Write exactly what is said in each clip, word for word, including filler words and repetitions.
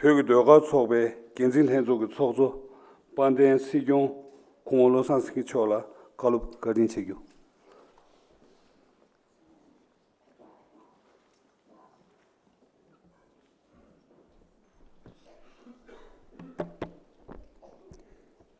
བོད་ཀྱི་ཟློས་གར་ཚོགས་པའི་འགན་འཛིན་ལྷན་ཚོགས་ཀྱི་ཚོགས་གཙོ་དཔལ་ལྡན་སྲིད་སྐྱོང་སྐུ་ངོ་བློ་བཟང་སེང་གེ་མཆོག་ལ་བཀའ་སློབ་བཀའ་དྲིན་ཆེ་ཞུ།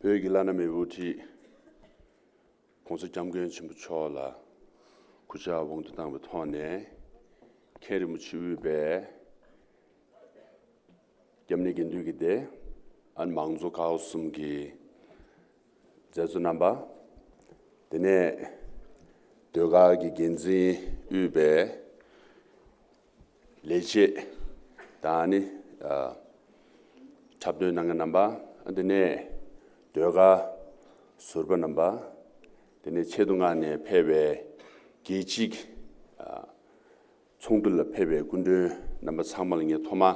བོད་ཀྱི་བླ་ན་མེད་པའི་དབུ་ཁྲིད་༸གོང་ས་༸སྐྱབས་མགོན་ཆེན་པོ་མཆོག་ལ་གུས་ཕྱག་དབང་དུ་བཏང་བའི་ཐོག་ནས། མཁན་རིན་པོ་ཆེ་དབུས་པའི་སྐྱབས་གནས་དགེ་འདུན་གྱི་སྡེ། ཨ་ནི་མང་གཙོ་ཀ་བ་གསུམ་གྱི་མཛད་གཙོ་རྣམ་པ། དེ་ནས་ཟློས་གར་གྱི་འགན་འཛིན་དབུས་པའི་ལས་བྱེད་དང་ནི། ཨ། འཁྲབ་སྟོན་གནང་མཁན་རྣམ་པ། དེ་ནས་ཟློས་གར་ཟུར་པ་རྣམ་པ། དེ་ནས་ཆེད་དུ་མངགས་ནས་ཕེབས་པའི་རྒྱལ་སྤྱིའི། ཨ། ཚོགས་འདུ་ལ་ཕེབས་པའི་སྐུ་མགྲོན་རྣམ་པ་ཚང་མ་ལ་ངས་ཐོག་མར་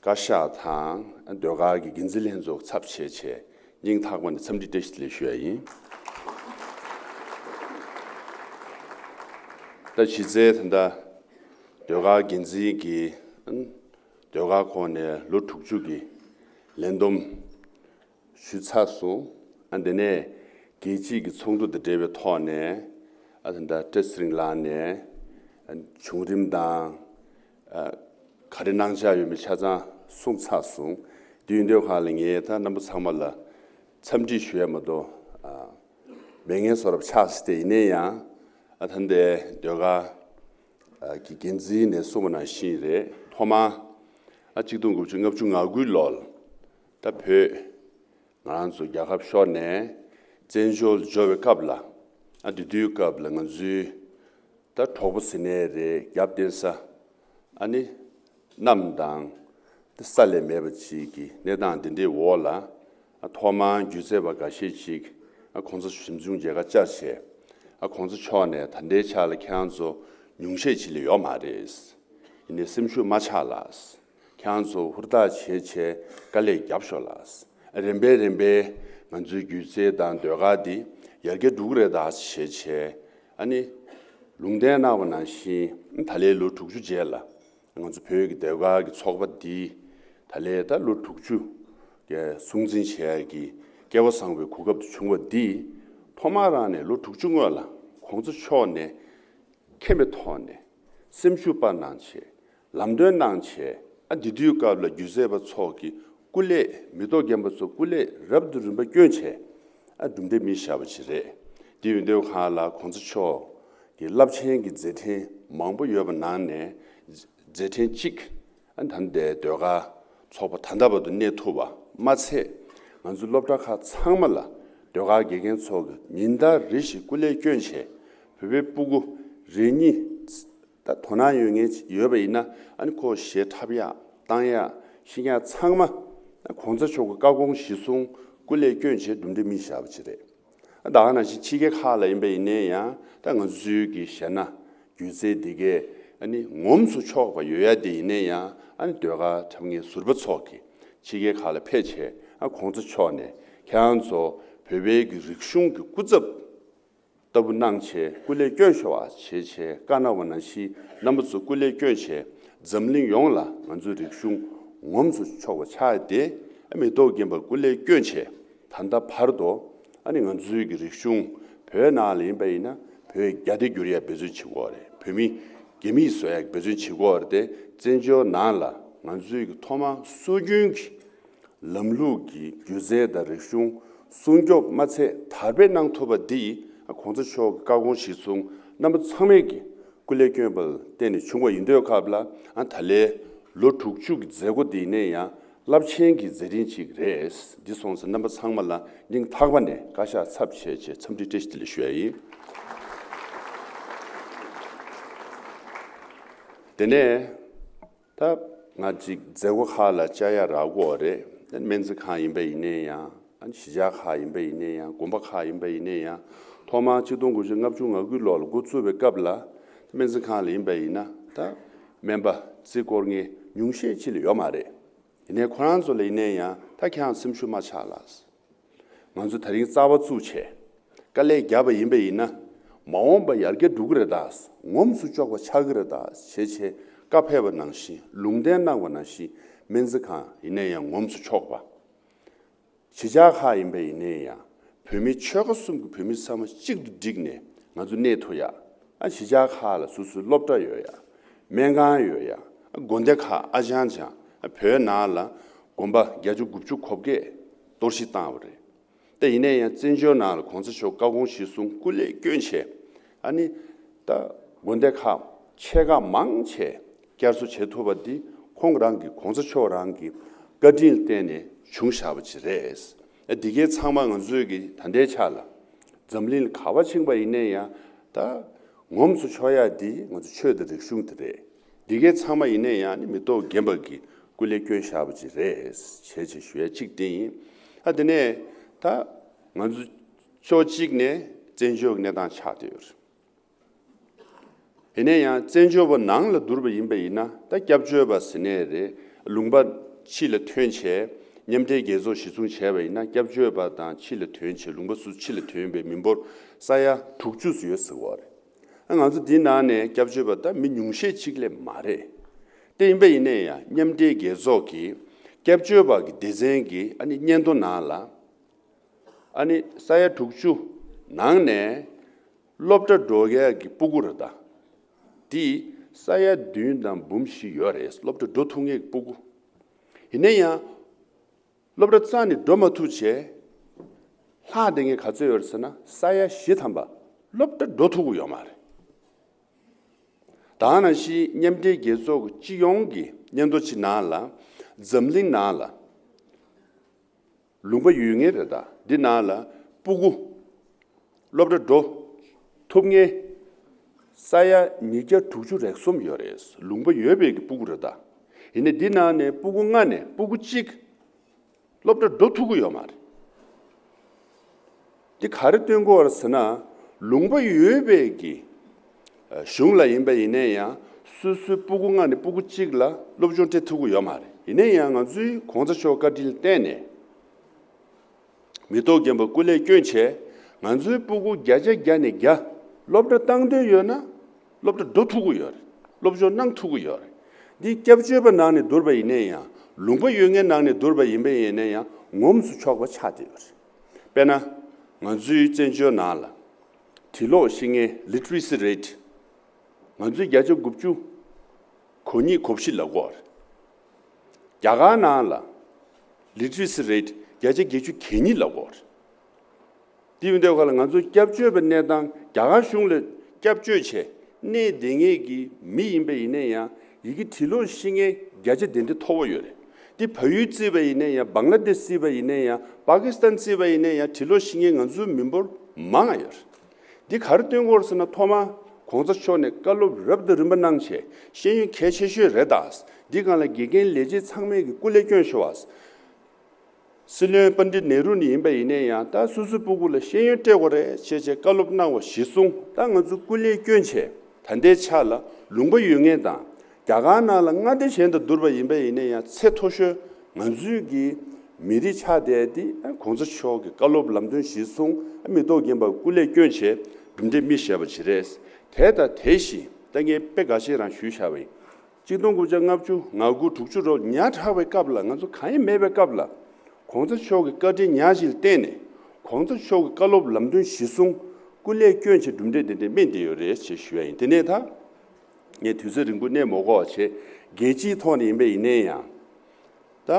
བཀའ་ཤག་དང་ཟློས་གར་གྱི་འགན་འཛིན་ལྷན་ཚོགས་ཚབ་བྱས་བྱས་སྙིང་ཐག་པ་ནས་འཚམས་འདྲི་བཀྲ་ཤིས་བདེ་ལེགས་ཞུ་ཡ་ཡིན། ད་གཞི་རྩའི་ད་ལྟ་ཟློས་གར་འགན་འཛིན་གྱི་ཟློས་གར་ཁོངས་ནས་ལོ་དྲུག་ཅུ་གི་ལས་བསྡོམས་ཞུས་ཚར་སོང་། ཨ། འདི་ནས་རྒྱལ་སྤྱིའི་གི་ཚོགས་འདུ་དང་འབྲེལ་བའི་ཐོག་ནས། ཨ། ད་ལྟ་བཀྲ་ཤིས་རིང་ལགས་ནས། ཨ། བྱུང་རིམ་དང་། ཨ། ག་རེ་གནང་འཆར་ཡོད་མེད་ཆ་ཚང་གསུངས་ཚར་སོང་། དེ་ཡིན་དུས་ཁ་ལ་ངས་ད་རྣམ་པ་ཚང་མ་ལ་འཚམས་འདྲི་ཞུ་ཡ་མ་གཏོགས། ཨ། མེད་ངན་བཟོ་འདྲ་ཆགས་སྲིད་དེ། ཡིན་ནའི་ཡང་། ཨ། ད་ལྟའི་ཟློས་གར་གྱི་འགན་འཛིན་ནས་གསུངས་པ་ནང་བཞིན་རེད། ཐོག་མར། ཨ། གཅིག་སྟོང་དགུ་བརྒྱ་ལྔ་བཅུ་ང་དགུའི་ལོར་ད་བོད་ང་རང་ཚོ་རྒྱལ་ཁབ་ཤོར་ནས་བཙན་བྱོལ་འབྱོར་བའི་སྐབས་ལ། ཨ། དེ་དུས་སྐབས་ལ་ང་ཚོའི་ད་གྲོགས་པོ་ཟེར་ནའི་རེད། རྒྱབ་རྟེན་ས། ཨ་ནི་གནམ་དང་ས་ལས་མེད་པ་ཅིག་གི་གནས་སྟངས་འདི་འདྲའི་འོག་ལ། ཨ། ཐོག་མར་སྒྱུ་རྩལ་པ་འགའ་ཤས་ཅིག། ཨ། གོང་ས་ཞིབ་འཇུག་མཇལ་ཁ་བཅར་བྱས། ཨ། གོང་ས་མཆོག་ནས་ད་ལྟའི་ཆ་ལ་ཁྱེད་རང་ཚོ་ཉུང་ཤས་ཅིག་ལས་ཡོད་མ་རེད། ཡིན་ནའི་སེམས་ཤུགས་མ་ཆག་ལགས། ཁྱེད་རང་ཚོ་ཧུར་ཐག་བྱས་བྱས་དཀའ་ལས་རྒྱབ་ཤོག་ལགས། རིམ་པས་རིམ་པས་ང་ཚོའི་སྒྱུ་རྩལ་དང་ཟློས་གར་འདི་ཡར་རྒྱས་འགྲོ་གི་རེད་ད་བྱས་བྱས། ཨ་ནི་ལུང་བསྟན་གནང་བ་ནང་བཞིན་ད་ལོའི་ལོ་དྲུག་ཅུ་རྗེས་ལ་ང་ཚོ་བོད་ཀྱི་ཟློས་གར་གྱི་ཚོགས་པ་འདི་ད་ལོའི་ད་ལོ་དྲུག་ཅུ་གི་སྲུང་འཛིན་བྱེད་ཡག་གི་སྐལ་བ་བཟང་བའི་གོ་སྐབས་དེ་བྱུང་བ་འདི། ཐོག་མ་རང་ནས་ལོ་དྲུག་ཅུ་སྔོན་ལ་གོང་ས་མཆོག་ནས་མཁྱེན་པའི་ཐོག་ནས་སེམས་ཤུགས་སྤར་གནང་བྱས། ལམ་སྟོན་གནང་བྱས། ཨ། དེ་དུས་སྐབས་ལ་སྒྱུ་རྩལ་པ་ཚོ་གི་སྐུ་ལས། མི་ཐོག་རྒན་པ་ཚོ་སྐུ་ལས་རབ་ཏུ་རིམ་པ་བསྐྱོན་བྱས། ཨ། གྲུབ་འབྲས་སྨིན་བཞག་པ་ཅིག་རེད། དེ་ཡིན་དུས་ཁ་ལ་གོང་ས་མཆོག་གི་རླབས་ཆེན་གྱི་མཛད་འཕྲིན་མང་པོ་ཡོད་པ་ནང་ནས་མཛད་འཕྲིན་གཅིག། ཨ། ད་ལྟའི་ཟློས་གར་ཚོགས་པ་ད་ལྟ་བར་དུ་གནས་ཐུབ་པ་མ་ཚད། ང་ཚོའི་སློབ་གྲྭ་ཁག་ཚང་མ་ལ་ཟློས་གར་དགེ་རྒན་ཚོ་གི་ཉིན་ལྟར་རེ་བཞིན་སྐུ་ལས་བསྐྱོན་བྱས། བོད་པའི་སྤུ་གུ་རེ་གཉིས་ད་དོ་སྣང་ཡོད་མཁན་ཡོད་པ་ཡིན་ན། ཨ་ནི་ཁོ་གཞས་འཁྲབ་ཡག་བཏང་ཡག་ཤེས་མཁན་ཚང་མ་གོང་ས་མཆོག་གི་བཀའ་དགོངས་གཞིར་བཟུང་སྐུ་ལས་བསྐྱོན་བྱས་གྲུབ་འབྲས་སྨིན་བཞག་པ་ཅིག་རེད། ད་ག་ནང་བཞིན་ཕྱི་རྒྱལ་ཁག་ལ་ཡིན་པ་ཡིན་ནའི་ཡང་། ད་ང་ཚོའི་གི་གཞས་སྣ་སྒྱུ་རྩལ་འདི་གས་ཨ་ནི་ངོམས་སུ་ཆོག་པ་ཡོད་ཡ་དེ་ཡིན་ནའི་ཡང་། ཨ་ནི་ཟློས་གར་འཁྲབ་མཁན་ཟུར་པ་ཚོ་གིས་ཕྱི་རྒྱལ་ཁག་ལ་ཕེབས་བྱས། ཨ། གོང་ས་མཆོག་ནས་ཁྱེད་རང་ཚོ་བོད་པའི་གི་རིག་གཞུང་གི་སྐུ་ཚབ་ལྟ་བུ་གནང་བྱས་སྐུ་ལས་བསྐྱོན་ཤོག་ཨ་བྱས་བྱས་བཀའ་གནང་བ་ནང་བཞིན་རྣམ་པ་ཚོ་སྐུ་ལས་བསྐྱོན་བྱས་འཛམ་གླིང་ཡོངས་ལ་ང་ཚོའི་རིག་གཞུང་ངོམས་སུ་ཆོག་པ་ཆགས་ཏེ། ཨ། མི་ཐོག་རྒན་པ་སྐུ་ལས་བསྐྱོན་བྱས་ད་ལྟ་བར་དུ། ཨ་ནི་ང་ཚོའི་གི་རིག་གཞུང་བོད་ནང་ལ་ཡིན་པ་ཡིན་ན་བོད་རྒྱ་སྡེ་བསྒྱུར་ཡ་འབད་བརྩོན་བྱེད་དགོས་རེད། བོད་མི་རྒྱ་མིས་བཟོ་ཡ་འབད་བརྩོན་བྱེད་དགོས་རེད་དེ། བཙན་བྱོལ་ནང་ལ་ང་ཚོའི་གི་ཐོག་མ་སྲོལ་རྒྱུན་གྱི་ལམ་ལུགས་ཀྱི་སྒྱུ་རྩལ་དང་རིག་གཞུང་སྲུང་སྐྱོབ་མ་ཚད་དར་སྤེལ་གནང་ཐུབ་པ་འདི། ཨ། གོང་ས་མཆོག་གི་བཀའ་དགོངས་གཞིར་བཟུང་རྣམ་པ་ཚང་མས་ཀྱི་སྐུ་ལས་བསྐྱོན་པ་ལ་བརྟེན་ནས་བྱུང་བ་ཡིན་དུས་སྐབས་ལ། ཨ། ད་ལོའི་ལོ་དྲུག་ཅུ་གི་མཛད་སྒོ་འདི་ཡིན་ནའི་ཡང་རླབས་ཆེན་གྱི་མཛད་འཕྲིན་ཅིག་རེད། འདི་སོང་ཙང་རྣམ་པ་ཚང་མ་ལ་སྙིང་ཐག་པ་ནས་བཀའ་ཤག་ཚབ་བྱས་བྱས་འཚམས་འདྲི་བཀྲ་ཤིས་བདེ་ལེགས་ཞུ་ཡ་ཡིན། དེ་ནས། ད་ང་ཅིག་མཛད་སྒོ་ཁག་ལ་བཅར་ཡ་རག་གི་ཡོད་རེད། སྨན་རྩིས་ཁང་ཡིན་པ་ཡིན་ནའི་ཡང་། གཞིས་ཆགས་ཁག་ཡིན་པ་ཡིན་ནའི་ཡང་། དགོན་པ་ཁག་ཡིན་པ་ཡིན་ནའི་ཡང་། ཐོག་མར་གཅིག་སྟོང་དགུ་བརྒྱ་ལྔ་བཅུ་ང་དགུའི་ལོ་ལ་འགོ་བཙུགས་པའི་སྐབས་ལ། སྨན་རྩིས་ཁང་ལ་ཡིན་པ་ཡིན་ན་ད་སྨན་པ་རྩིས་སྐོར་མཁན་ཉུང་ཤས་ཅིག་ལས་ཡོད་མ་རེད། ཡིན་ནའི་ཁོ་རང་ཚོ་ལ་ཡིན་ནའི་ཡང་། ད་ཁྱེད་རང་སེམས་ཤུགས་མ་ཆག་ལགས། ང་ཚོ་དེ་རིང་རྩ་བ་བཙུགས་བྱས་དཀའ་ལས་བརྒྱབ་པ་ཡིན་པ་ཡིན་ན། མ་འོངས་པ་ཡར་རྒྱས་འགྲོ་གི་རེད་ད། ངོམས་སུ་ཆོག་པ་ཆགས་ཀྱི་རེད་ད་བྱས་བྱས་བཀའ་ཕེབས་པ་ནང་བཞིན། ལུང་བསྟན་གནང་བ་ནང་བཞིན་ སྨན་རྩིས་ཁང་ཡིན་ན་ཡང་ངོམས་སུ་ཆོག་པ། གཞིས་ཆགས་ཁག་ཡིན་པ་ཡིན་ན་ཡང་བོད་མི་ཆོལ་ཁ་གསུམ་གྱི་བོད་མི་ཚང་མ་གཅིག་ཏུ་བསྒྲིགས་ནས་ང་ཚོ་གནས་ཐུབ་ཡ། ཨ་གཞིས་ཆགས་ཁག་ལ་སོ་སོའི་སློབ་གྲྭ་ཡོད་ཡ། སྨན་ཁང་ཡོད་ཡ། ཨ་དགོན་སྡེ་ཁག་ཨ་ཅང་ཅང་ཨ་བོད་ནང་ལ་དགོན་པ་བརྒྱད་ཅུ་དགུ་བཅུ་གོ་བརྒྱད་གཏོར་བཤིག་བཏང་བ་རེད། ད་ཡིན་ན་ཡང་བཙན་བྱོལ་ནང་ལ་གོང་ས་མཆོག་བཀའ་དགོངས་གཞིར་བཟུང་སྐུ་ལས་བསྐྱོན་བྱས། ཨ་ནི་ད་དགོན་སྡེ་ཁག་ཆེ་ཁག་མང་ཆེ་བསྐྱར་གསོ་བྱེད་ཐུབ་པ་འདི་ཁོང་རང་གི་གོང་ས་མཆོག་རང་གི་བཀའ་དྲིན་ལ་བརྟེན་ནས་བྱུང་བཞག་པ་ཅིག་རེད། ཨ་འདི་གའི་ཚང་མ་ང་ཚོས་ཀྱི་ད་ལྟའི་ཆ་ལ་འཛམ་གླིང་ལ་ག་པར་ཕྱིན་པ་ཡིན་ན་ཡང་ད་ངོམས་སུ་ཆོག་ཡ་འདི་ང་ཚོ་ཆོས་དང་རིག་གཞུང་དེ་རེད། འདི་གའི་ཚང་མ་ཡིན་ན་ཡང་ནི་མི་ཐོག་རྒན་པ་གི་སྐུ་ལས་བསྐྱོན་བཞག་པ་ཅིག་རེད་བྱས་བྱས་ཞུ་ཡ་གཅིག་དེ་ཡིན། ཨ་དེ་ནས་ད་ང་ཚོ་ཕྱོགས་གཅིག་ནས་བཙན་བྱོལ་གྱི་གནས་སྟངས་ཆགས་བསྡད་ཡོད་རེད། ཡིན་ན་ཡང་བཙན་བྱོལ་བ་ནང་ལ་བསྡུར་བ་ཡིན་པ་ཡིན་ན་ད་སྐྱབས་བཅོལ་བ་ཟེར་ནས་རེད། ལུང་པ་ཕྱི་ལ་ཐོན་བྱས་མཉམ་འབྲེལ་རྒྱལ་ཚོགས་གཞི་བཟུང་བྱས་པ་ཡིན་ན་སྐྱབས་བཅོལ་བ་དང་ཕྱི་ལ་ཐོན་བྱས་ལུང་པ་སུ་ཕྱི་ལ་ཐོན་པའི་མི་འབོར་ས་ཡ་དྲུག་ཅུ་ཙམ་ཡོད་ཟེར་བ་རེད། ང་ཚོ་འདི་ནང་ནས་སྐྱབས་བཅོལ་བ་ད་མི་ཉུང་ཤས་ཅིག་ལས་མ་རེད། དེ་ཡིན་པ་ཡིན་ན་ཡང་མཉམ་འབྲེལ་རྒྱལ་ཚོགས་ཀྱི་སྐྱབས་བཅོལ་བ་གི་སྡེ་ཚན་གྱི་ཨ་ནི་སྙན་ཐོ་ནང་ལ་ཨ་ནི་ས་ཡ་དྲུག་ཅུ་ནང་ནས་སློབ་གྲྭ་འགྲོ་ཡག་གི་སྤུ་གུ་རེད་ད། དེ་ས་ཡ་བདུན་དང་འབུམ་བཞི་ཡོད་རེད། སློབ་གྲྭ་འགྲོ་ཐུབ་མཁན་གྱི་སྤུ་གུ། ཡིན་ན་ཡང་སློབ་གྲྭ་རྩ་ནས་འགྲོ་མ་ཐུབ་བྱས་ལྷག་བསྡད་མཁན་ག་ཚོད་ཡོད་རེད་ཟེར་ན་ས་ཡ་བཞི་ཐམ་པ་སློབ་གྲྭ་འགྲོ་ཐུབ་ཀྱི་ཡོད་མ་རེད། ད་ནང་བཞིན་མཉམ་འབྲེལ་རྒྱལ་ཚོགས་ཀྱི་སྤྱི་ཡོངས་ཀྱི་སྙན་ཐོ་ཅིག་ནང་ལ་འཛམ་གླིང་ནང་ལ་ལུང་པ་ཡོད་མཁན་རེད་ད། འདི་ནང་ལ་སྤུ་གུ་སློབ་གྲྭ་འགྲོ་ཐུབ་མཁན་ས་ཡ་ཉིས་བརྒྱ་དྲུག་ཅུ་རེ་གསུམ་ཡོད་རེད། ལུང་པ་ཡོད་པའི་གི་སྤུ་གུ་རེད་ད། ཡིན་ནའི་འདི་ནང་ནས་སྤུ་གུ་ལྔ་ནས་སྤུ་གུ་གཅིག་སློབ་གྲྭ་འགྲོ་ཐུབ་ཀྱི་ཡོད་མ་རེད། འདི་ག་རེ་སྟོན་གྱི་ཡོད་རེད་ཟེར་ན་ལུང་པ་ཡོད་པའི་གི་གཞུང་ལ་ཡིན་པ་ཡིན་ན་ཡང་སོ་སོའི་སྤུ་གུ་ལྔ་ནས་སྤུ་གུ་གཅིག་ལ་སློབ་སྦྱོང་སྤྲད་ཐུབ་ཀྱི་ཡོད་མ་རེད། ཡིན་ན་ཡང་ང་ཚོའི་གོང་ས་མཆོག་བཀའ་དྲིན་ལ་བརྟེན་ནས་མི་ཐོག་རྒན་པ་སྐུ་ལས་བསྐྱོན་བྱས་ང་ཚོའི་སྤུ་གུ་བརྒྱ་ཆ་བརྒྱ་ནས་བརྒྱ་སློབ་གྲྭ་བཏང་འདོད་ཡོད་ན་སློབ་གྲྭ་འགྲོ་ཐུབ་ཀྱི་ཡོད་རེད། སློབ་སྦྱོང་གནང་ཐུབ་ཀྱི་ཡོད་རེད། འདི་སྐྱབས་བཅོལ་བ་ནང་ནས་བསྡུར་བ་ཡིན་ན་ཡང་ལུང་པ་ཡོད་མཁན་ནང་ནས་བསྡུར་བ་ཡིན་པ་ཡིན་ན་ཡང་ངོམས་སུ་ཆོག་པ་ཆགས་བསྡད་ཡོད་རེད། དཔེར་ན། ང་ཚོའི་བཙན་བྱོལ་ནང་ལ་འབྲི་ཀློག་ཤེས་མཁན་literacy rate ང་ཚོའི་བརྒྱ་ཆ་དགུ་བཅུ་གོ་གཉིས་གོ་བཞི་ལབ་ཀྱི་ཡོད་རེད། རྒྱ་གར་ནང་ལ་literacy rate བརྒྱ་ཆ་བརྒྱད་ཅུ་གྱ་གཉིས་ལབ་ཀྱི་ཡོད་རེད། དེ་ཡིན་དུས་ག་ལ་ང་ཚོ་སྐྱབས་བཅོལ་བའི་གནས་སྟངས་རྒྱ་གར་གཞུང་ལ་སྐྱབས་བཅོལ་བྱས་གནས་བསྡད་མཁན་གྱི་མི་ཡིན་པ་ཡིན་ན་ཡང་ཡི་གེ་འབྲི་ཀློག་ཤེས་མཁན་བརྒྱ་ཆ་དེ་འདྲ་མཐོ་པོ་ཡོད་རེད། དེ་བལ་ཡུལ་བརྩིས་པ་ཡིན་ན་ཡང་བང་ལ་དེཤ་བརྩིས་པ་ཡིན་ན་ཡང་པ་ཀི་སི་ཐན་བརྩིས་པ་ཡིན་ན་ཡང་འབྲི་ཀློག་ཤེས་མཁན་ང་ཚོའི་མི་འབོར་མང་ང་ཡོད་རེད། འདི་ག་རེ་སྟོན་གྱི་ཡོད་རེད་ཟེར་ན་ཐོག་མར་གོང་ས་མཆོག་ནས་བཀའ་སློབ་རབ་དང་རིམ་པ་གནང་བྱས་ཤེས་ཡོན་གལ་ཆེ་ཤོས་རེད་ད། འདི་སྒང་ལ་དགེ་རྒན་ལས་བྱེད་ཚང་མས་ཀྱི་སྐུ་ལས་བསྐྱོན་ཤོག་ཨ། སྲིད་བློན་པཎྜི་ཏ་ནེ་རུ་ནས་ཡིན་པ་ཡིན་ན་ཡང་ད་སོ་སོའི་སྤུ་གུ་ལ་ཤེས་ཡོན་སྤྲད་དགོས་རེད་ཅེས་བྱས་བཀའ་སློབ་གནང་བ་གཞིར་བཟུང་ད་ང་ཚོ་སྐུ་ལས་བསྐྱོན་བྱས་ད་ལྟའི་ཆ་ལ་ལུང་པ་ཡོད་མཁན་དང་རྒྱ་གར་ནང་ལ་མངའ་སྡེ་གཞན་དང་བསྡུར་བ་ཡིན་པ་ཡིན་ན་ཡང་ཚད་མཐོ་ཤོས་ང་ཚོའི་གི་མི་རིགས་ཆགས་བསྡད་དེ་གོང་ས་མཆོག་གི་བཀའ་སློབ་ལམ་སྟོན་གཞིར་བཟུང་མི་ཐོག་རྒན་པ་སྐུ་ལས་བསྐྱོན་བྱས་གྲུབ་འབྲས་རྨིས་བཞག་པ་ཅིག་རེད། དེ་དང་དེ་བཞིན་ད་ངས་དཔེ་འགའ་ཤས་རང་ཞུས་བཞག་པ་ཡིན། གཅིག་སྟོང་དགུ་བརྒྱ་ལྔ་བཅུ་ང་དགུ་དྲུག་ཅུ་རོ་ཉག་ཕྲ་བའི་སྐབས་ལ་ང་ཚོ་གང་ཡང་མེད་པའི་སྐབས་ལ་གོང་ས་མཆོག་གི་བཀའ་དྲིན་ཉག་གཅིག་ལ་བརྟེན་ནས་གོང་ས་མཆོག་གི་བཀའ་སློབ་ལམ་སྟོན་གཞིར་བཟུང་སྐུ་ལས་བསྐྱོན་བྱས་གྲུབ་འབྲས་དེ་འདྲ་སྨིན་བསྡད་ཡོད་རེད་ཅེས་ཞུ་ཡ་ཡིན། དེ་ནས་ད་ངས་དུས་ཚོད་རིང་པོ་གནས་མ་དགོས་པ་བྱས་རྒྱལ་སྤྱིའི་ཐོག་ནས་ཡིན་པ་ཡིན་ནའི་ཡང་ད་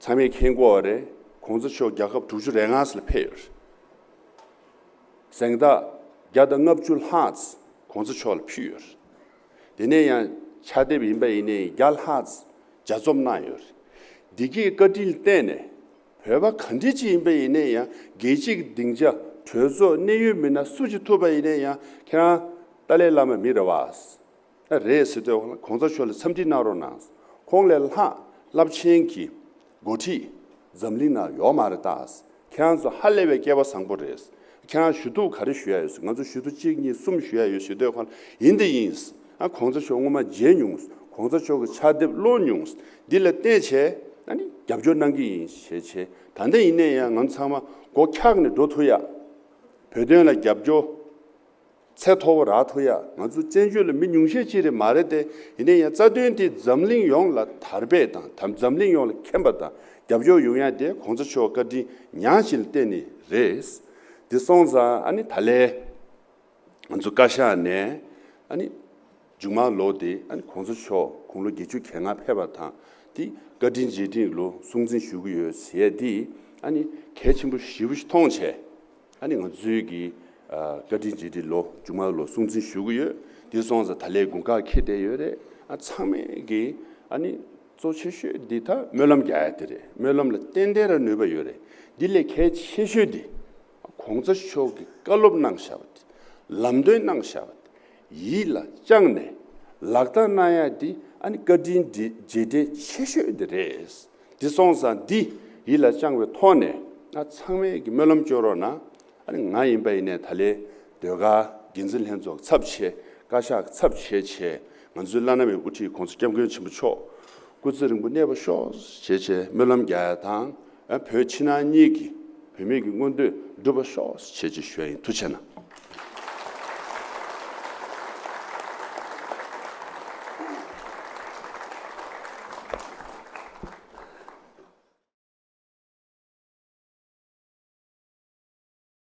ཚང་མས་མཁྱེན་གྱི་ཡོད་རེད། གོང་ས་མཆོག་རྒྱལ་ཁབ་དྲུག་ཅུ་རེ་ལྔ་ཙམ་ལ་ཕེབས་ཡོད་རེད། གཟེངས་རྟགས་བརྒྱ་དང་ལྔ་བཅུ་ལྷག་གོང་ས་མཆོག་ལ་ཕུལ་ཡོད་རེད། དེ་ནས་ཡང་ཕྱག་དེབ་ཡིན་པ་ཡིན་ནའི་བརྒྱ་ལྷག་ལྗགས་རྩོམ་གནང་ཡོད་རེད། འདི་གའི་བཀའ་དྲིན་ལ་བརྟེན་ནས་བོད་པ་ག་འདྲ་ཅིག་ཡིན་པ་ཡིན་ནའི་ཡང་རྒྱལ་སྤྱིའི་སྡིངས་ཆ་གྲོས་ཚོགས་གནད་ཡོད་མི་སྣ་སུ་ཞིག་ཐུག་པ་ཡིན་ནའི་ཡང་ཁྱེད་རང་ཏཱ་ལའི་བླ་མ་མི་རེད་བ། ཨ་རེད་ཟེར་དུས་གོང་ས་མཆོག་ལ་འཚམས་འདྲི་གནང་རོགས་གནང་། ཁོང་ལས་ལྷག་རླབས་ཆེན་གྱི་འགོ་ཁྲིད་འཛམ་གླིང་ནང་ཡོད་མ་རེད་ད། ཁྱེད་རང་ཚོ་ཧ་ལས་པའི་སྐལ་བ་བཟང་པོ་རེད། ཁྱེད་རང་ཞུ་གཏུག་ག་རེ་ཞུ་ཡ་ཡོད་ཟེར། ང་ཚོ་ཞུ་གཏུག་གཅིག་གཉིས་གསུམ་ཞུ་ཡ་ཡོད་ཟེར་དུས་གོང་ཡིན་དེ་ཡིན། ཨ་གོང་ས་མཆོག་སྔོན་མ་མཇལ་མྱོང་། གོང་ས་མཆོག་གི་ཕྱག་དེབ་ཀློག་མྱོང་། འདི་ལ་བརྟེན་བྱས་ཨ་ནི་རྒྱབ་སྐྱོར་གནང་གི་ཡིན་ཞེས་བྱས། ད་ལྟ་ཡིན་ནའི་ཡང་ང་ཚོ་ཚང་མ་མགོ་འཁྱགས་ནས་འགྲོ་ཐུབ་ཡ། བོད་དོན་ལ་རྒྱབ་སྐྱོར། ཚད་མཐོ་བོ་རག་ཐུབ་ཡ། ང་ཚོ་བཙན་བྱོལ་ལ་མི་ཉུང་ཤས་ཅིག་རེད་མ་རེད་དེ། ཡིན་ན་ཡང་རྩ་དོན་དེ་འཛམ་གླིང་ཡོངས་ལ་དར་སྤེལ་དང་། ད་འཛམ་གླིང་ཡོངས་ལ་མཁྱེན་པ་དང་རྒྱབ་སྐྱོར་ཡོང་ཡ་དེ་གོང་ས་མཆོག་བཀའ་དྲིན་མྱངས་ཤིག་ལ་བརྟེན་ནས་རེད། དེ་སོང་ཙང་ཨ་ནི་ད་ལན་ང་ཚོ་བཀའ་ཤག་ནས་ཨ་ནི་མཇུག་མ་ལོ་དེ་ཨ་ནི་གོང་ས་མཆོག་དགུང་ལོ་བརྒྱད་ཅུ་གྱ་ལྔ་ཕེབས་པ་དང་དེ་བཀའ་དྲིན་རྗེས་དྲན་ལོ་སྲུང་བརྩི་ཞུ་གི་ཡོད་ཟེར་ཡ་དེ་ཨ་ནི་གལ་ཆེན་པོ་ཞེ་པོ་ཞིག་མཐོང་བྱས། ཨ་ནི་ང་ཚོའི་གི་ཨ་བཀའ་དྲིན་རྗེས་དྲན་ལོ་མཇུག་མ་ལོ་སྲུང་བརྩི་ཞུ་གི་ཡོད། དེ་སོང་ཙང་ད་ལན་དགུན་ཁ་འཁེལ་བསྡད་ཡོད་རེད། ཨ་ཚང་མས་གི་ཨ་ནི་གཙོ་ཆེ་ཤོས་འདི་ད་སྨོན་ལམ་རྒྱག་ཡ་དེ་རེད། སྨོན་ལམ་ལ་ཏན་ཏན་ར་ནུས་པ་ཡོད་རེད། འདི་ལས་གལ་ཆེ་ཤོས་འདི་གོང་ས་མཆོག་གི་བཀའ་སློབ་གནང་བཞག་པ་དེ། ལམ་སྟོན་གནང་བཞག་པ་དེ་ཡིད་ལ་བཅངས་ནས་ལག་བསྟར་གནང་ཡ་འདི་ཨ་ནི་བཀའ་དྲིན་རྗེས་དྲན་ཆེ་ཤོས་འདི་རེད། འདི་སོང་ཙང་འདི་ཡིད་ལ་བཅངས་པའི་ཐོག་ནས་ཨ་ཚང་མས་ཀྱི་སྨོན་ལམ་སྐྱོན་རོགས་གནང་། ཨ་ནི་ང་ཡིན་པ་ཡིན་ནའི་ད་ལན་ཟློས་གར་འགན་འཛིན་ལྷན་ཚོགས་ཚབ་བྱས། བཀའ་ཤག་ཚབ་བྱས་བྱས། ང་ཚོའི་བླ་ན་མེད་པའི་དབུ་ཁྲིད་གོང་ས་སྐྱབས་མགོན་ཆེན་པོ་མཆོག་སྐུ་ཚེ་རིང་པོ་གནས་པར་ཤོག་བྱས་བྱས་སྨོན་ལམ་རྒྱག་ཡ་དང་། ཨ་བོད་ཕྱི་ནང་གཉིས་ཀྱི་བུད་མེད་ཀྱི་མངོན་འདོད་འགྲུབ་པར་ཤོག་བྱས་བྱས་ཞུ་ཡ་ཡིན། ཐུགས་རྗེ་གནང་།